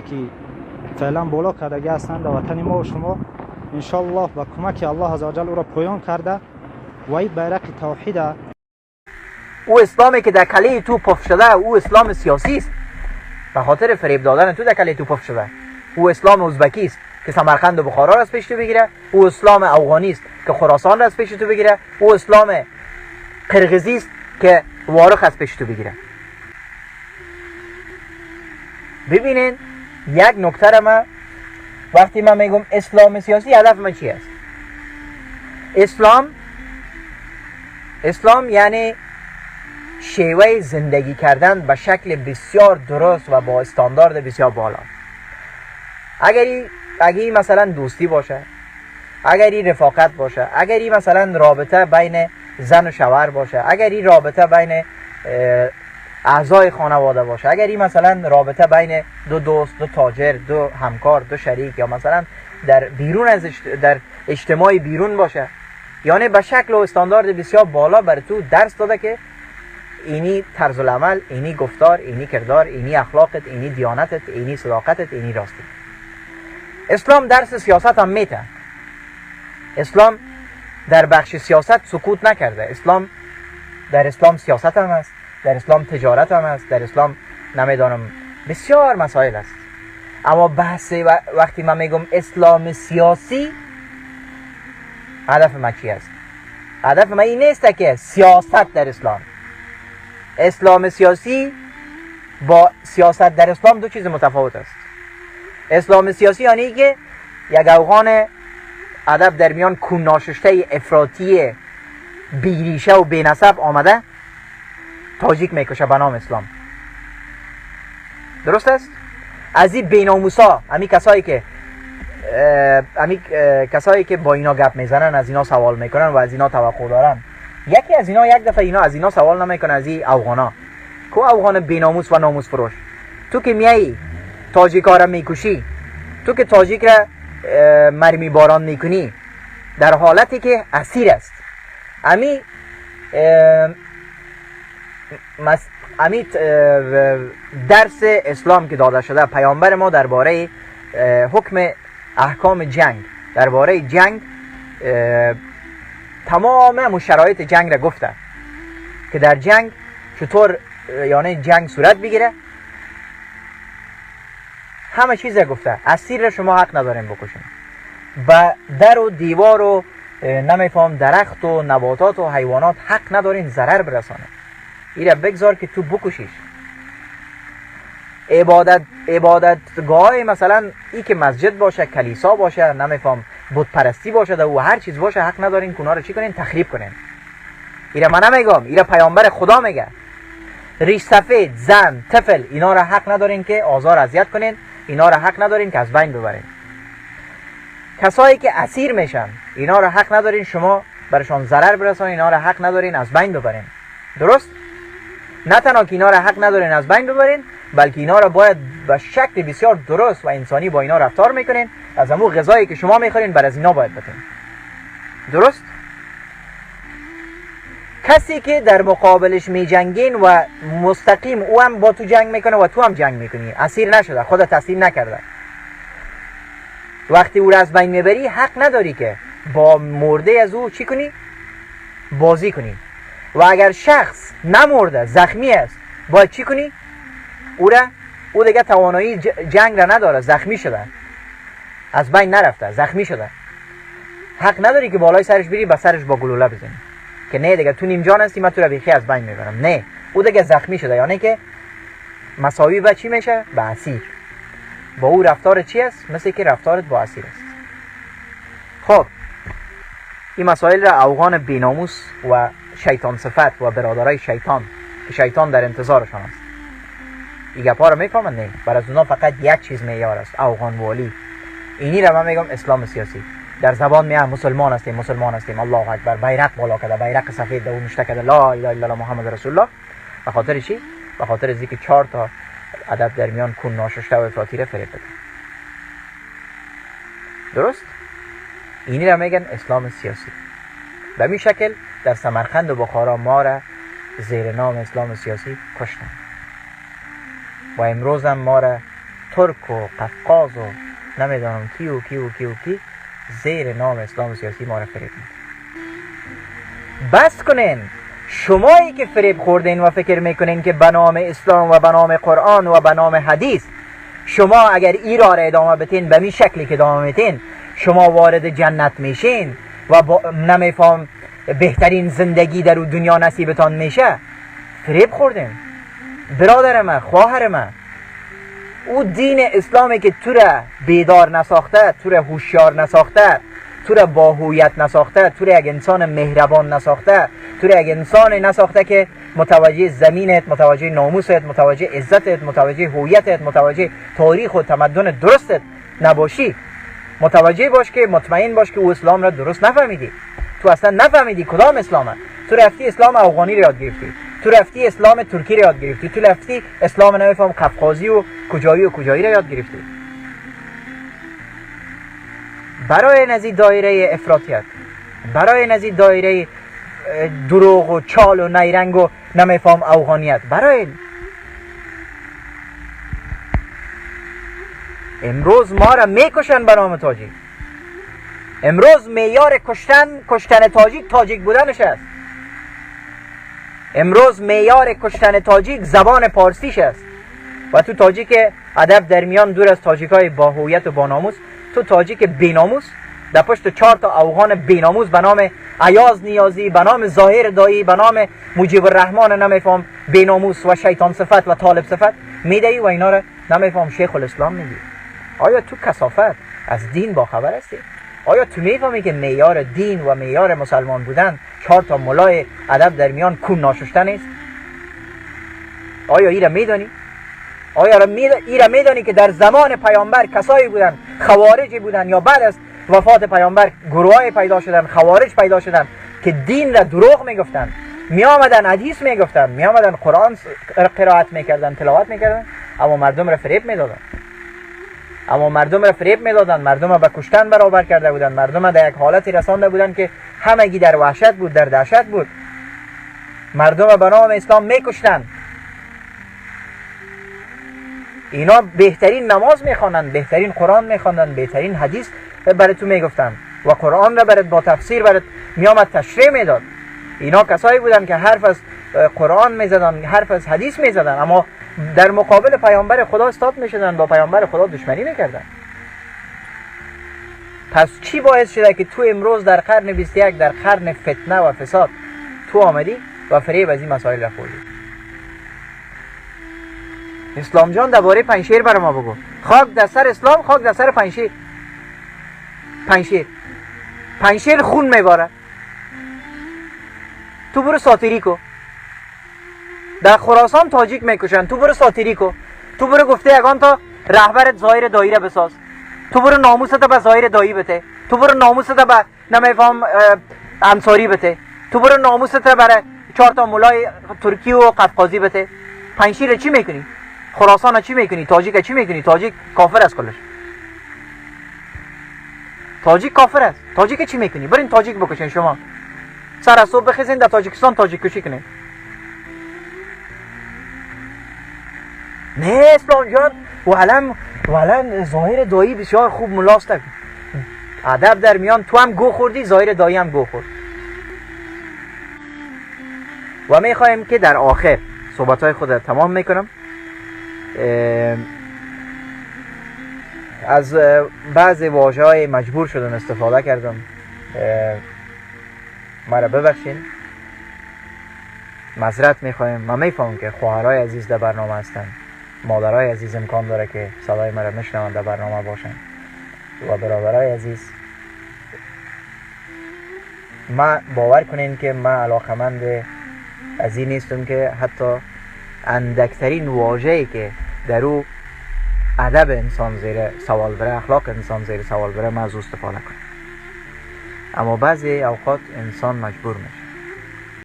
ки феълан боло кардагӣ ҳастанд дар ватани мо ва шумо, иншоаллоҳ ба кӯмаки Аллоҳ азза ва ҷал ӯро поён карда ва ин байрақи тавҳида. او اسلامی که در کله تو پف شده او اسلام سیاسی است، به خاطر فریب دادن تو در کله تو پف شده. او اسلام ازبکی است که سمرقند و بخارا را از پیش تو بگیره، او اسلام افغانی است که خراسان را از پیش تو بگیره، او اسلام قرغزی است که وارخ از پیش تو بگیره. ببینین یک نکته را، من وقتی من میگم اسلام سیاسی هدف من چی است؟ اسلام یعنی شیوه زندگی کردن به شکل بسیار درست و با استاندارد بسیار بالا. اگر مثلا دوستی باشه، اگر این رفاقت باشه، اگر این مثلا رابطه بین زن و شوهر باشه، اگر این رابطه بین اعضای خانواده باشه، اگر این مثلا رابطه بین دو دوست، دو تاجر، دو همکار، دو شریک، یا مثلا در بیرون از در اجتماع بیرون باشه، یعنی به شکل و استاندارد بسیار بالا بر تو درس داده که اینی طرز العمل، اینی گفتار، اینی کردار، اینی اخلاقت، اینی دیانتت، اینی صداقتت، اینی راستی. اسلام درس سیاست هم میته. اسلام در بخش سیاست سکوت نکرده. اسلام در اسلام سیاست هم هست، در اسلام تجارت هم هست، در اسلام نمیدانم بسیار مسائل است. اما بحث وقتی من میگم اسلام سیاسی، هدف من چی است؟ هدف من این نیست که سیاست در اسلام، اسلام سیاسی با سیاست در اسلام دو چیز متفاوت است. اسلام سیاسی یعنی که یک افغان ادب در میان کون ناششته افراطی بیریشه و بینسب آمده تاجیک میکشه به نام اسلام. درست است؟ از این بیناموسا، امی کسایی که با اینا گپ میزنن، از اینا سوال میکنن و از اینا توقع دارن، یکی از اینا یک دفعه اینا از اینا سوال نمیکنه، از این افغانا کو افغان بیناموس و ناموس فروش، تو که میایی تاجیکا را میکشی، تو که تاجیک را مرمی باران میکنی در حالتی که اسیر است، امی درس اسلام که داده شده، پیامبر ما درباره حکم احکام جنگ، درباره جنگ تمام شرایط جنگ را گفته که در جنگ چطور یعنی جنگ صورت بگیره، همه چیز را گفته. اسیر را شما حق ندارین بکشین، با در و دیوار و نمیفهم درخت و نباتات و حیوانات حق ندارین ضرر برسانه. ایره بگذار که تو بکشیش. عبادتگاه مثلا ای که مسجد باشه، کلیسا باشه، نمیفهم بت پرستی باشه و هر چیز باشه، حق ندارین که اونا رو چی کنین؟ تخریب کنین. ایره من نمیگم، ایره پیامبر خدا میگه. ریش سفید، زن، طفل، اینا رو حق ندارین که آزار اذیت کنین، اینا رو حق ندارین که از بین ببرین. کسایی که اسیر میشن اینا رو حق ندارین شما برشان ضرر برسانین، اینا رو حق ندارین از بین ببرین. درست؟ نه تنها که اینا رو حق ندارین از بین ببرین، بلکه اینا رو باید به شکل بسیار درست و انسانی با اینا رفتار میکنین. از همون غذایی که شما میخورین بر از اینا باید بتین. درست؟ کسی که در مقابلش میجنگین و مستقیم او هم با تو جنگ میکنه و تو هم جنگ میکنی، اسیر نشده، خودت تسلیم نکرده، وقتی او را از بین میبری حق نداری که با مرده از او چی کنی؟ بازی کنی. و اگر شخص نمرده، زخمی است، باید چی کنی؟ او دیگه توانایی جنگ را نداره، زخمی شده، از بین نرفته، زخمی شده، حق نداری که بالای سرش بری با سرش با گلوله بزنی که نه دیگه تو نیم جان هستی، من تو را بیخی از بین میبرم. نه، او دیگه زخمی شده، یعنی که مساوی به چی میشه؟ به اسیر. با او رفتار چی است؟ مثل که رفتارت با اسیر است. خب این مسائل را افغان بیناموس و شیطان صفت و برادرای شیطان که شیطان در انتظارشان است، این گپا رو میفهمند؟ نه، بر از اونا فقط یک چیز معیار است، افغان والی. اینی را من میگم اسلام سیاسی. در زبان میگم مسلمان هستیم، مسلمان هستیم، الله اکبر، بیرق بالا کرده، بیرق سفید دو نشته کرده، لا اله الا الله محمد رسول الله. به خاطر چی؟ به خاطر از اینکه 4 تا عدد در میان کون ناششته و افراطی را فریب بده. درست؟ اینی را میگن اسلام سیاسی. به این شکل در سمرقند و بخارا ما را زیر نام اسلام سیاسی کشتن و امروز هم ما را ترک و قفقاز و نمیدانم کی و کی و کی و کی زیر نام اسلام سیاسی ما را فریب میده. بس کنین شمایی که فریب خوردین و فکر میکنین که به نام اسلام و به نام قرآن و به نام حدیث شما اگر ای را ادامه بتین به می شکلی که ادامه میتین شما وارد جنت میشین و نمیفهم بهترین زندگی در دنیا نصیبتان میشه، فریب خوردین. برادر من، خواهر من، او دین اسلامی که تو را بیدار نساخته، تو را هوشیار نساخته، تو را با هویت نساخته، تو را یک انسان مهربان نساخته، تو را یک انسان نساخته که متوجه زمینت، متوجه ناموست، متوجه عزتت، متوجه هویتت، متوجه تاریخ و تمدن درستت نباشی، متوجه باش که مطمئن باش که او اسلام را درست نفهمیدی. تو اصلا نفهمیدی کدام اسلامه. تو رفتی اسلام افغانی را یاد گرفتی، تو رفتی اسلام ترکی را یاد گرفتی، تو رفتی اسلام نمیفهم قفقازی و کجایی و کجایی را یاد گرفتی. برای نزی دایره افراطیت، برای نزی دایره دروغ و چال و نیرنگ و نمیفهم افغانیت، برای امروز ما را میکشن به نام تاجیک. امروز معیار کشتن تاجیک تاجیک بودنش است. امروز معیار کشتن تاجیک زبان پارسیش است. و تو تاجیک ادب در میان دور از تاجیک های با هویت و با ناموس، تو تاجیک بیناموس در پشت 4 تا افغان بیناموس به نام ایاز نیازی، به نام ظاهر دایی، به نام مجیب الرحمن نمیفهم بیناموس و شیطان صفت و طالب صفت میدهی و اینا را نمیفهم شیخ الاسلام میگی. آیا تو کثافت از دین با خبر هستی؟ آیا تو میفهمی که معیار دین و معیار مسلمان بودن 4 تا ملای ادب در میان کون ناششتن است؟ آیا ایره میدانی؟ آیا ایره میدانی که در زمان پیامبر کسایی بودن، خوارجی بودن، یا بعد از وفات پیامبر گروهای پیدا شدن، خوارج پیدا شدن که دین را دروغ میگفتن، می آمدن حدیث میگفتن، می آمدن قرآن قرائت میکردن، تلاوت میکردن، اما مردم را فریب میدادن. اما مردم را فریب میدادن، مردم را به کشتن برابر کرده بودن، مردم را در یک حالتی رسانده بودن که همگی در وحشت بود، در دهشت بود. مردم را به نام اسلام میکشتن. اینا بهترین نماز میخوانند، بهترین قرآن میخواندن، بهترین حدیث برای تو میگفتن و قرآن را برات با تفسیر برات میامد تشریح میداد. اینا کسایی بودن که حرف از قرآن میزدن، حرف از حدیث میزدن، اما در مقابل پیامبر خدا استاد میشدن، با پیامبر خدا دشمنی میکردن. پس چی باعث شده که تو امروز در قرن 21، در قرن فتنه و فساد، تو آمدی و فریب از این مسائل را خوردی؟ اسلام جان درباره پنجشیر برای ما بگو. خاک در سر اسلام، خاک در سر پنجشیر. پنجشیر، پنجشیر خون میباره. تو برو ساتیری کو. در خراسان تاجیک میکشن، تو برو ساتیری کو. تو برو گفته یگان تا رهبرت ظاهر دایره بساز. تو برو ناموست به ظاهر دایی بته. تو برو ناموست به نمیفهم انصاری بته. تو برو ناموست برای 4 تا مولای ترکی و قفقازی بته. پنجشیر چی میکنی؟ خراسان چی میکنی؟ تاجیک چی میکنی؟ تاجیک کافر است کلش. تاجیک کافر است. تاجیک چی میکنی؟ برین تاجیک بکشین شما. سر از صبح بخیزین در تاجیکستان تاجیک کشی کنین. نه اسلام جان، ولم ظاهر دایی بسیار خوب ملاست. ادب در میان تو هم گو خوردی، ظاهر دایی هم گو خورد. و میخوایم که در آخر صحبت های خود تمام میکنم. از بعض واژه های مجبور شدم استفاده کردم، مرا ببخشین، معذرت میخوایم. من میفهمم که خواهرای عزیز در برنامه هستن، مادرای عزیز امکان داره که صدای مرا میشنوند در برنامه باشن، و برادرای عزیز، ما باور کنین که من علاقمند از این نیستم که حتی اندکترین واژه‌ای که در او ادب انسان زیر سوال بره، اخلاق انسان زیر سوال بره، من از او استفاده کنم. اما بعضی اوقات انسان مجبور میشه.